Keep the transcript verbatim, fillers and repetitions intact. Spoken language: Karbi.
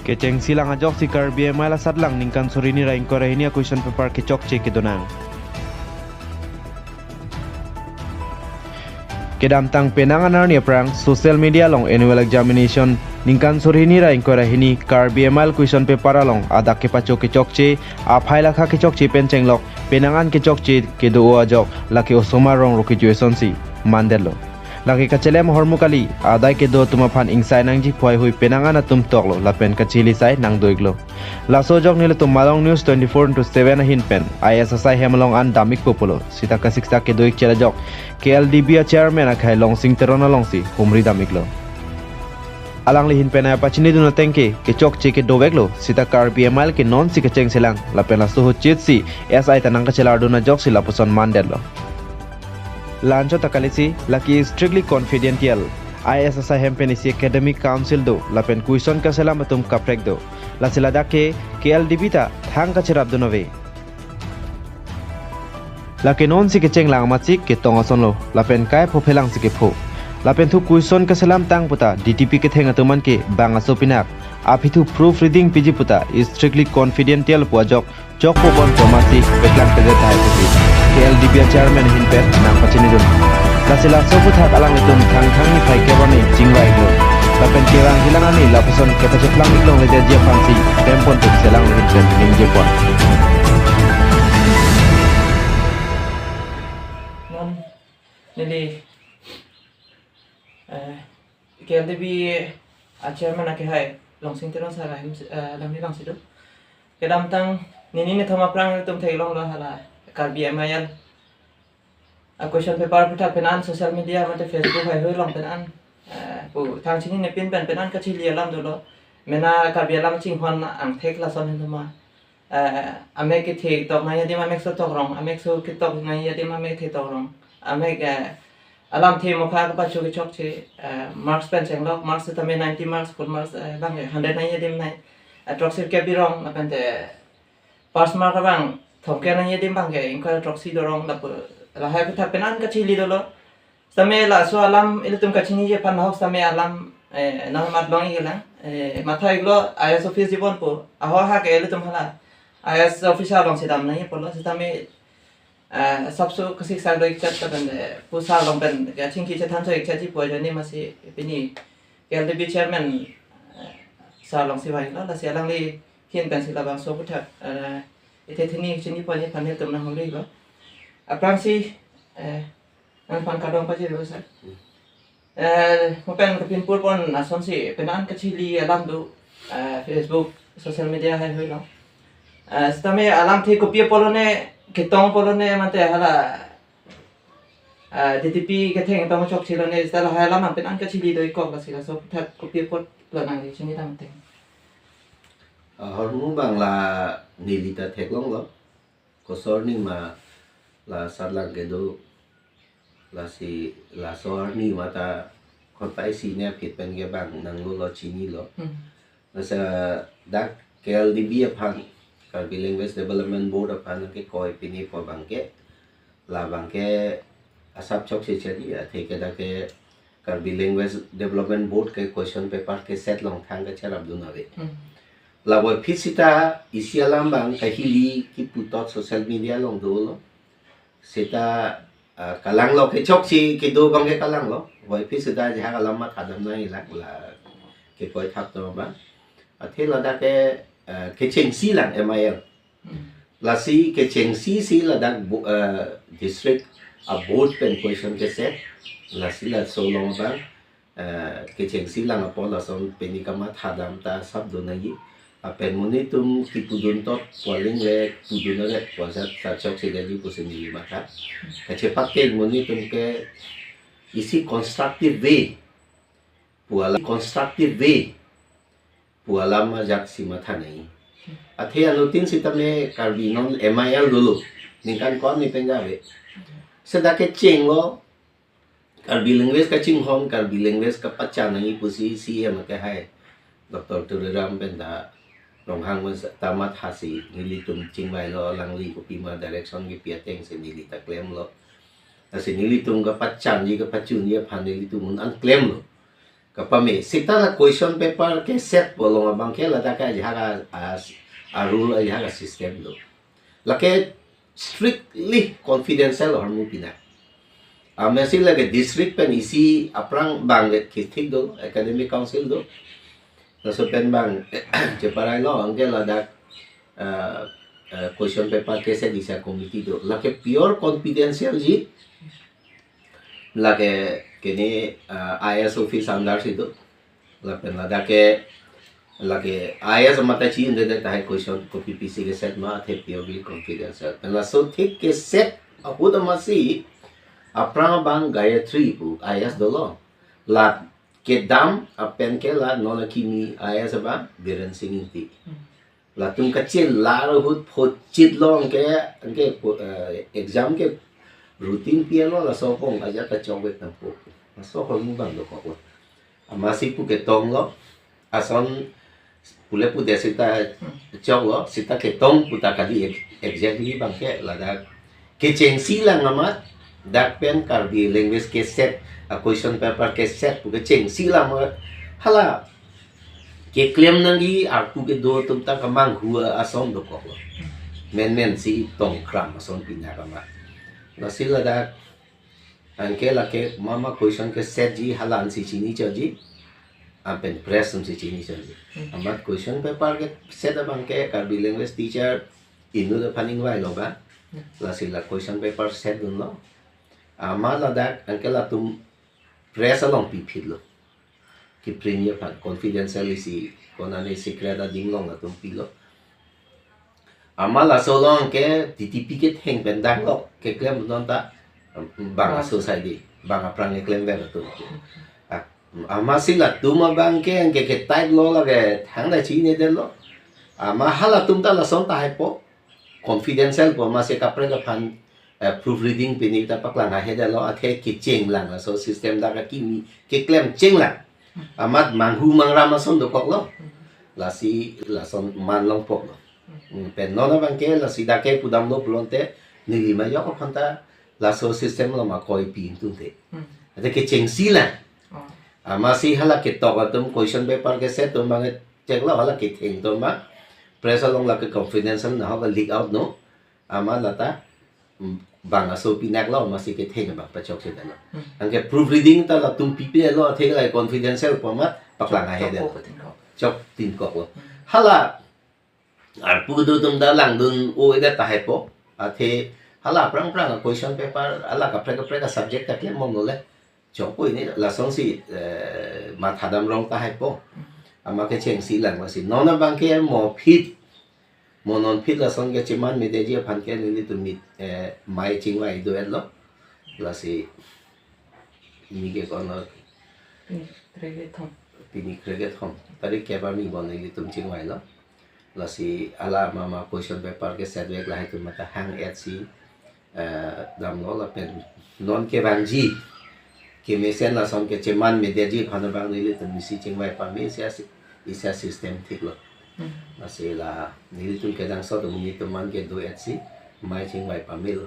Kechengsi lang ajoksi Karbi M I L asatlang ningkan suri hini ra ingkoi ra hini a-question paper kechokche kedonang. Kedamtang penang an arni aphrang social media along annual examination ningkan suri hini ra ingkoi ra hini Karbi M I L question paper along adak kepacho kechokche, aphai lakha kechokche pen chenglok penang an kechokche kedo-o ajok lake osomar rong ro kejuesonsi mandetlo. Lake kachelem ahormu kali, adai kedo atum aphan ingsai nangji pu haihui penang an atum toklo lapen kachili sai nangdo-iklo. Laso ajok nelitum Malong News twenty-four into seven ahin pen I S asai hem along an dam-ikpo pulo. Sita kasiksak kedo-ik chela ajok K L D B a-chairman akhai Longsing Teron alongsi humri dam-iklo. Alangli ahin pen ai pachinidun ateng ke kechokche kedoveklo, sita Karbi M I L ke nonsi kechengselang lapen laso ahut chitsi S I ta nangkachelardun ajoksi lapuson mandetlo. La-anchot ta kalisi, lake strictly confidential. I S asai hem pen isi academic council do lapen question kaselam atum kaprek do. Lasi ladak ke K L D B ta thang kacherapdun ave. Lake nonsi kechenglang amatsi ketong asonlo, lapen kai phophelangsi kepho. Lapen thu question kaselam tang puta D T P ketheng atum an ke bang aso pinak. Aphi thu proof reading piji puta strictly confidential pu ajok chokpo bon pu amatsi peklang pedet tahai pusi K L D B a-chairman ahin pen nangpachinidun. Lasi laso aphuthak alanglitum Thangthang niphai kep arni chingvai-iklo. Lapen kevang hilang arni lapuson kepacheplang-ik longledetji aphansi pempon tuk selang ahin pen ningjepon. Non neli, eh, K L D B a-chairman akhai Longsing Teron sir ahem, eh, alangli vangsi do. Kedamtang nini nithom aphrang ilitum theklonglo hala Karbi M I L a-question paper aphuthak pen an social media mate Facebook haihui along pen an, eh, pu thang chinine pin pen pen an kachili alam dolo. Mena Karbi alam chinghon angthek lason ahin thoma. Eh, amek kethe tok nangji adim amekso tok rong, amekso ketok nangji adim amek the tok rong. Amek, eh, alamthe mokha kepacho kechokche, eh, marks pen chenglok, marks tame ninety marks, full marks, eh, bang, eh, hundred nangji adim nai, eh, throksi kep birong, lapen te pass mark abang thomkep nangji adim bang ke ingkoi throksi dorong lapu, lahai aphuthak pen an kachili dolo. Sitame laso alam ilitum kachiniji aphan ahok sitame alam, eh, nangmat long-iklang. Eh, matha-iklo I S office jibon pu. Ahok ha ke ilitum hala I S officer alongsi dam nangji pulo. Sitame, eh, sapso kasiksak do-ik chet lapen, eh, pu sir along pen kachingki chethan cho-ik chetji pu ajoine amatsi pini K L D B chairman, eh, sir alongsi vanglo. Lasi alangli ahin pensi labangso aphuthak, eh, ithe thini chiniponji aphan nelitum nanghumrilo. Aphrangsi, eh, nangphan kardom pajirlo sir. Hmm. Eh, mo pen kapinpur pon asonsi penang an kachili alam do, eh, Facebook, social media haihui along. Eh, sitame alamthe kopi apot lone, ketong apot lone mate hala, eh, D T P ketheng tong chokche lone, sita lahai alam an penang an kachili do-ik kok, lasi laso aphuthak kopi apot lo nangli chinidam ateng. Ahormu abang la neli ta theklonglo. Kosor arni ma la satlang kedo, lasi laso arni ma ta khonpai isi ne aphi pen ke bang nanglo lo chinilo. Hmm. Lasi dak K L D B aphan, Karbi Language Development Board aphan kekoi pini pu abang ke, labang ke asap chokche chedi, athe ke dak ke Karbi Language Development Board ke question paper ke set along thang kacherapdun ave. Hmm. Laboi aphi sita isi alam abang kahili kipu tot social media along dolo. Sita, ah, kalanglo, kechokche kedo abang ke kalanglo. Boi aphi sita ajahak alam mathadam nangjilang la kekoi thap atum abang. Athe ladak ke, ah, kechengsi lang M I L. Hmm. Lasi kechengsi si ladak bo-, eh, district a-board pen question keset. Lasi laso along abang, eh, kechengsi lang apot lason pini kamathadam ta asap do nangji. Lapen monit atum kipudun tot pu aling le pudun le pu ajat ta chokche detji pusi neli matha. Kachepak ke monit atum ke isi constructive way pu alam, constructive way pu alam ajatsi matha nangji. Athe anuttin sitame Karbi non M I L dolo. Ningkan ko-an ni pen ja ave. Seta kechenglo, Karbi language kachinghon, Karbi language kapachan nangji pusi C E M akhai Doctor Tuliram pen ta Ronghang pen ta mathasi nelitum chingvailo, alangli kopima direction kipi atengsi neli ta klemlo. Lasi nelitum kapachanji kapachunji aphan nelitum un an klemlo. Pame, seta la question paper ke set pu along abang ke ladak ke ajahak a, a, a rule ajahak a system do. Lake strictly confidential ahormu pinak. Amatsi lake district pen isi aphrang abang ke thik do, academic council do. Laso pen abang cheparai lo anke ladak, eh, eh, question paper ke set isi a committee do. Lake pure confidential ji. Lake kene, eh, I A S office under si do. Lapen ladak ke lake I A S amat ta chinine det tahai question kopi pisi ke set ma athe purely confidential. Pen laso thik ke set ahut amatsi aphrang abang Gayatri pu I A S dolo. La kedam apen ke la non akimi I A S abang Biren Singh Ingti. Hmm. Latum kachelar ahut phochit lo anke, anke, eh, exam ke routine pi lo laso pong ajat ta chokvek nangpo. Laso ahormu abang dokok lo. Amatsi pu ketong lo. Ason pule pudet seta chok lo, seta ketong pu ta kali ex-, exactly abang ke ladak. Kechengsi lang amat, dak pen Karbi language ke set, a question paper ke set pu kechengsi lang amat. Hala keklem nangji arpu kedo atum ta kemanghu ason dokok lo. Menmen si tongkram ason pinak amat. Lasi ladak anke lake mama question ke set ji hala ansi chini chotji. Apen press ansi chini chotji. Hmm. Amat question paper ke set abang ke Karbi language teacher inut aphan ingvai lo ba. Hmm. Lasi la question paper set dunlo. Amat ladak anke latum press along piphit lo. Ki print aphan confidential isi konane secret ading along latum pilo. Amat laso along ke T T P ketheng pen dak lo keklem non ta bang a society, bang aphrang keklem ver atum. Ah, amatsi latum abang ke anke ke type lo lake thangta chinine det lo. Amat halatum ta lason tahai po. Confidential po amatsi kaprek aphan, eh, proofreading pini ta paklang ahe det lo athe kecheng lang laso system dak akimi keklem cheng lang. Amat manghu mangram ason dokok lo. Lasi lason man longpo lo. Hmm, pen non abang ke lasi dak ke pudam lo pulote neli majok aphan ta laso system along ma koi pi ingtungte. Hmm. Athe kechengsi lang. Oh. Amatsi hala ketok atum question paper ke set atum abang chek lo hala ketheng atum abang. Press along lake confidential nahok leak out no. Amat lata, mm, bang aso pinak lo amatsi ketheng abang pachok si dalo. Hmm. Anke proofreading ta latum pipe lo athe la confidential po amat paklang ahe det. Chok po tin kok. Chok tin kok lo. Hmm. Hala arpu kedo atum ta langdun-o-e det tahai po. Athe hala aphrang aphrang question paper hala kaprek kaprek a subject ta klem mong lo le. Chokpo ini lasonsi, eh, mathadam rong tahai po. Amat kechengsi lang lasi. Non abang ke mo phit, mo non phit lason ke cheman medeji aphan ke nelitum mit, eh, mei chingvai do-et lo. Lasi mi ke kono Pini krekethom. Pini krekethom. Tarik kep arni bon nelitum chingvai lo. Lasi hala mama question paper ke set vek lahai atum mata hang-et si, eh, damlo lapen non kevangji kemesen lason ke cheman medeji aphan abang nelitum isi chingvai pame isi a si-, isi a system thik lo. Hmm. Lasi la nelitum kenangsot amonit atum an ke do-et si mei chingvai pame lo.